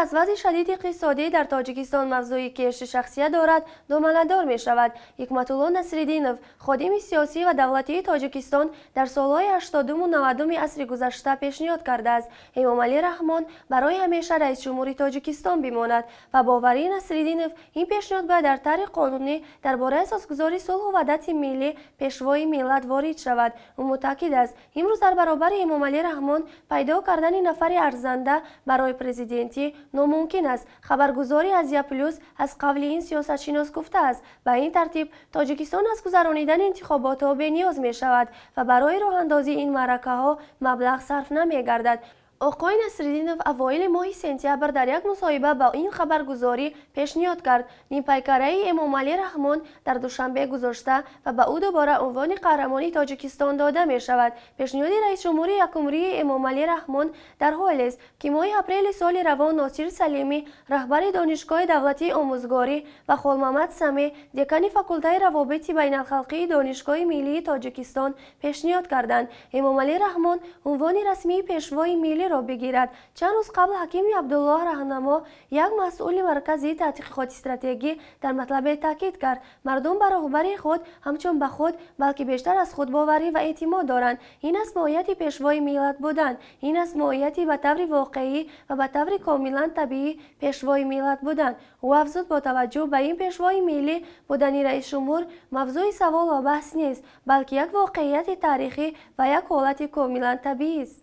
аз вазъи шадиди иқтисодӣ дар Тоҷикистон мавзӯи кеши шахсият дорад, доманадор мешавад. Ҳикматулло Насриддинов, ходими сиёсӣ ва давлатии Тоҷикистон, дар солҳои 80-уму 90-уми асри гузашта пешниҳод кардааст, Эмомалӣ Раҳмон барои ҳамеша раисҷумҳури Тоҷикистон бимонад. Ба боварии Насриддинов, ин пешниҳод бояд дар тарҳи қонунӣ дар бораи асосгузори сулҳу ваҳдати миллӣ, пешвои миллат ворид шавад. Ӯ мутаъкид аст, имрӯз дар баробари Эмомалӣ Раҳмон пайдо кардани нафари арзанда барои президентӣ номумкин аст. Хабаргузори Азия Плюс аз қавли ин сиёсатшинос гуфтааст, ба ин тартиб Тоҷикистон аз гузаронидани интихоботҳо бениёз мешавад ва барои роҳандозии ин маъракаҳо маблағ сарф намегардад. Оқои Насриддинов аввоили моҳи сентябр дар як мусоҳиба ба ин хабаргузорӣ пешниҳод кард, нимпайкараи Эмомалӣ Раҳмон дар Душанбе гузошта ва ба ӯ дубора унвони қаҳрамони Тоҷикистон дода мешавад. Пешниҳоди раисҷумҳури якумрии Эмомалӣ Раҳмон дар ҳолест, ки моҳи апрели соли равон Носир Салимӣ, раҳбари Донишгоҳи давлатии омӯзгорӣ, ва Холмамад Самеъ, декани факултаи равобити байналхалқии Донишгоҳи миллии Тоҷикистон, пешниҳод карданд, Эмомалӣ Раҳмон унвони расмии пешвои миллиро бигирад. Чанд рӯз қабл Ҳакими Абдуллоҳ Раҳнамо, як масъули Маркази таҳқиқоти стратегӣ, дар матлабе таъкид кард, мардум ба роҳбари худ ҳамчун ба худ, балки бештар аз худбоварӣ ва эътимод доранд. Ин аст моҳияти пешвои миллат будан. Ин аст моҳияти ба таври воқеӣ ва ба таври комилан табиӣ пешвои миллат будан. Ӯ афзуд, бо таваҷҷӯҳ ба ин пешвои миллӣ будани раисҷумҳур мавзӯи савол ва баҳс нест, балки як воқеияти таърихӣ ва як ҳолати комилан табиист.